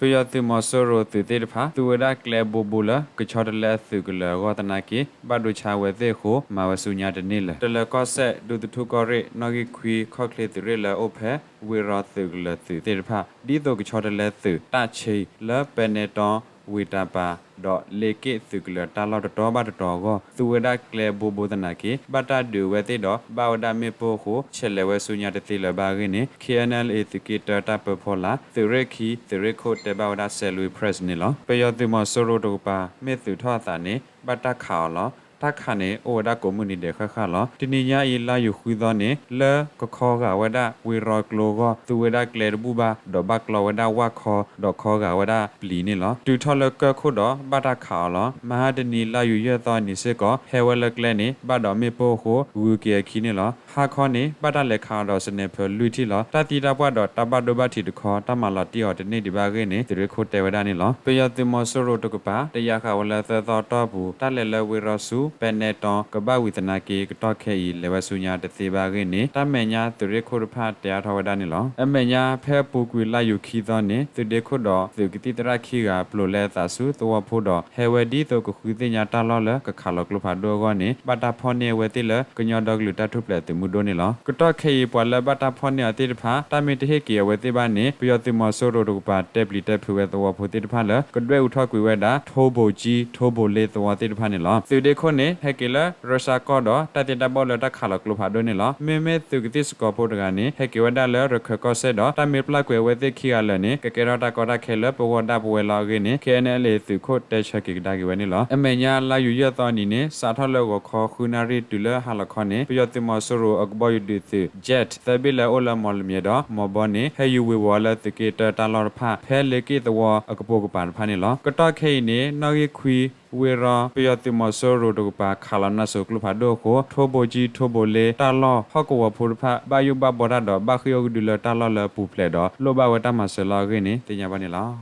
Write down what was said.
ပယီၤသုးမီၤစိရိၤသုးသ့ၣ်တဖၣ် သူဝဲဒၣ်ကျဲဘိဘိလၢ ကဆီတလဲအသုးကလၢၤအဂီၢ်သနာ်က့ ဘၣ်ဒိဆါဝဲသ့ၣ်အဃိ မၤဝဲဆူညါတန့ၢ်လၢၤ. တလၢၤကီၢ်စဲၣ် ဒူသထူၣ်ကီၢ်ရ့ၣ် နီၣ်ဂံၢ်ခွံ ခီၣ်ချ့သုးရ့ၣ်လၢအအိၣ်ဖဲ ဝ့ၢ်ရီသုးကလၢၤသုးသ့ၣ်တဖၣ် ဒ်သိးကဆီတလဲသုး တၢ်ဆ့ လၢပဲနဲတီ ဝ့ၢ်တၢ်ပၤ ဒီးလ့က့ၣ်သုးကလၢၤတၢ်လီၢ်တတီၤဘၣ်တတီၤအဂီၢ် သူဝဲဒၣ်ကျဲဘိဘိသနာ်က့ ဘၣ်တၢ်ဒုးဝဲသ့ၣ်ဒီး ဘၣ်ဝဲဒၣ်မ့ၣ်ပိၢ်အဃိ ဆဲးလဲၤဝဲဆူညါတသ့လၢၤဘၣ်အဂ့ၢ်န့ၣ် ခ့ၣ်အဲၣ်ၣ်အဲၣ်လ်အ့ သုးက့တၢတၢ်ပၢဖီလာ် သုးရ့ၣ်ခံ သုးရ့ၣ်ခိၣ်တဲဘၣ်ဝဲဒၣ် Salween Press န့ၣ်လီၤ. ပယီၤသုးမီၤစိရိၤတကပၤ မ့ၢ်သုးထီၣ်အသးန့ၣ် ဘၣ်တၢ်ခးအီၤလီၤ. တၢ်ခးန့ၣ် အိၣ်ဝဲဒၣ်ကိးမုၢ်နံၤဒဲးဃၣ်ဃၣ်လီၤ. တနံၤညါအံၤ လါယူၤဃုသီန့ၣ် လၢကခီဂာ်ဝဲဒၣ်ဝ့ၢ်ရီကျိအဂီၢ် သူဝဲဒၣ်ကျဲတဘူၣ်ဘၣ် ဒီးဘၣ်ကျီဝဲဒၣ်ဝၣ်ခီ ဒီးခီဂာ်ဝဲဒၣ်ပျံၤန့ၣ်လီၤ. တုၤထီၣ်လၢကၢၢ်ခိၣ်ဒီး ဘၣ်တၢ်ခးအီၤလီၤ. မဟါတနံၤ လါယူၤယဲၢ်သီအနံၤစ့ၢ်ကီး ဟဲဝဲလၢကျဲန့ၣ် ဘၣ်ဒီးမ့ၣ်ပိၢ်အဃိ ဂုၤက့ၤအခံန့ၣ်လီၤ. ဟါခီန့ၣ် ဘၣ်တၢ်လဲၤခးအီၤဒီး sniper လွံၢ်ထံၣ်လီၤ. တၢ်သံတၢ်ပှၢ်ဒီးတၢ်ဘၣ်ဒိဘၣ်ထံးတခီ တၢ်မၤလီၤတံၢ်အီၤတန့ၢ်ဒံးဘၣ်အဂ့ၢ်န့ၣ် သုးရ့ၣ်ခိၣ်တဲဝဲဒၣ်န့ၣ်လီၤ. ပယီၤသုးမီၤစိရိၤတကပၤ တယာ်ဃာ်ဝဲလၢသၢသီအတီၢ်ပူၤ တၢ်လဲၤလၢဝ့ၢ်ရီဆူ ပဲနဲတီ ကဘၣ်ဝံၤသနာ်က့ ကတီၢ်ခဲအံၤ လဲၤဝဲဆူညါတသ့ဘၣ်အဂ့ၢ်န့ၣ် တၢ်မဲာ်ညါသုးရ့ၣ်ခိၣ်တဖၣ်တဲအါထီၣ်ဝဲဒၣ်န့ၣ်လီၤ. အမဲာ်ညါဖဲအပူၤကွံာ်လါယူၤခံသီန့ၣ် သုးဒ့ခိၣ်ဒီးသုးကသံၣ်သရၣ်ခံဂၤ ပျိးလဲအသးဆူသဝီဖိဒီး ဟဲဝဲဒ်သိးကဃုသ့ၣ်ညါတၢ်လီၢ်လၢကခးလီၤကျိဖးဒိၣ်အဂီၢ်န့ၣ် ဘၣ်တၢ်ဖီၣ်န့ၢ်အဝဲသ့ၣ်လၢ ကညီဒီကလုာ်တၢ်ထူၣ်ဖျဲးသုးမုၢ်ဒိၣ်န့ၣ်လီၤ. ကတီၢ်ခဲအံၤ ပှၤလၢဘၣ်တၢ်ဖီၣ်န့ၢ်အီၤသ့ၣ်တဖၣ် တၢ်မ့ၢ်တဟ့ၣ်က့ၤအဝဲသ့ၣ်ဘၣ်န့ၣ် ပယီၤသုးမီၤစိရိၤတကပၤ တဲပျံၤတဲဖုးဝဲသဝီဖိသ့ၣ်တဖၣ်လၢ ကဒွဲၣ်အူထီၣ်ကွံာ်ဝဲဒၣ် ထိဘိကၠံ ထိဘိလ့သဝီသ့ၣ်တဖၣ်န့ၣ်လီၤ. သုးဒ့ခိၣ်န့ၣ် ဟဲက့ၤလၢ ရၢၡါကီၢ်ဒီး တၢ်သ့တၢ်ဘၣ်အိၣ်လၢတၢ်ခးလီၤကျိဖးဒိၣ်န့ၣ်လီၤ. မ့မ့ၢ်သုးကသံၣ်စကီးဖိတဂၤန့ၣ် ဟဲက့ၤဝဲဒၣ်လၢရခၢၣ်ကီၢ်စဲၣ်ဒီး တၢ်မ့ၢ်ပျၢ်ကွံာ်အဝဲသ့ၣ်ခံဂၤလၢာ်န့ၣ် ကကဲထီၣ်တၢ်ကီတၢ်ခဲလၢပဂီၢ်ဒၣ်ပဝဲလီၤအဂ့ၢ်န့ၣ် ခ့ၣ်အဲၣ်ၣ်အဲၣ်လ်အ့ သုးခိၣ်တဲဆၢက့ၤကဒါက့ၤဝဲန့ၣ်လီၤ. အမဲာ်ညါလါယူၤယဲၢ်သီအနံၤန့ၣ် စးထီၣ်လၢဂီၤခီဃုနၣ်ရံၣ်တုၤလၢဟါလီၤခီန့ၣ် ပယီၤသုးမီၤစိရိၤအကဘီယူၤဒုးသုး Jet သၢဘ့ၣ်လၢအအိၣ်လၢမီၣ်လမၠဲၣ်ဒီးမီၣ်ဘီန့ၣ် ဟဲယူၤဝ့ၤဝီၤလၢသုးက့တၢတၢ်လီၢ်တဖၣ် ဖဲလ့က့ၣ်သဝီအကပိာ်ကပၤတဖၣ်န့ၣ်လီၤ. ကတီၢ်ခဲအံၤန့ၣ် နီၣ်ဂံၢ်ခွံ ဝ့ၢ်ရီ ပယီၤသုးမီၤစိရိၤတကပၤ ခးလီၤနါစိၤကျိဖးဒိၣ်အဃိ ထိဘိကၠံ ထိဘိလ့ တၢ်လီၢ်ဟီၣ်ကဝီၤဖိတဖၣ် ဘၣ်ယိၣ်ဘၣ်ဘှီတၢ်ဒီး ဘၣ်ဃ့ၢ်အိၣ်ကဒုလၢတၢ်လီၢ်လၢအပူၤဖျဲးဒီး လိၣ်ဘၣ်ဝဲတၢ်မၤစၢၤလီၤအဂ့ၢ်န့ၣ် သ့ၣ်ညါဘၣ်န့ၣ်လီၤ.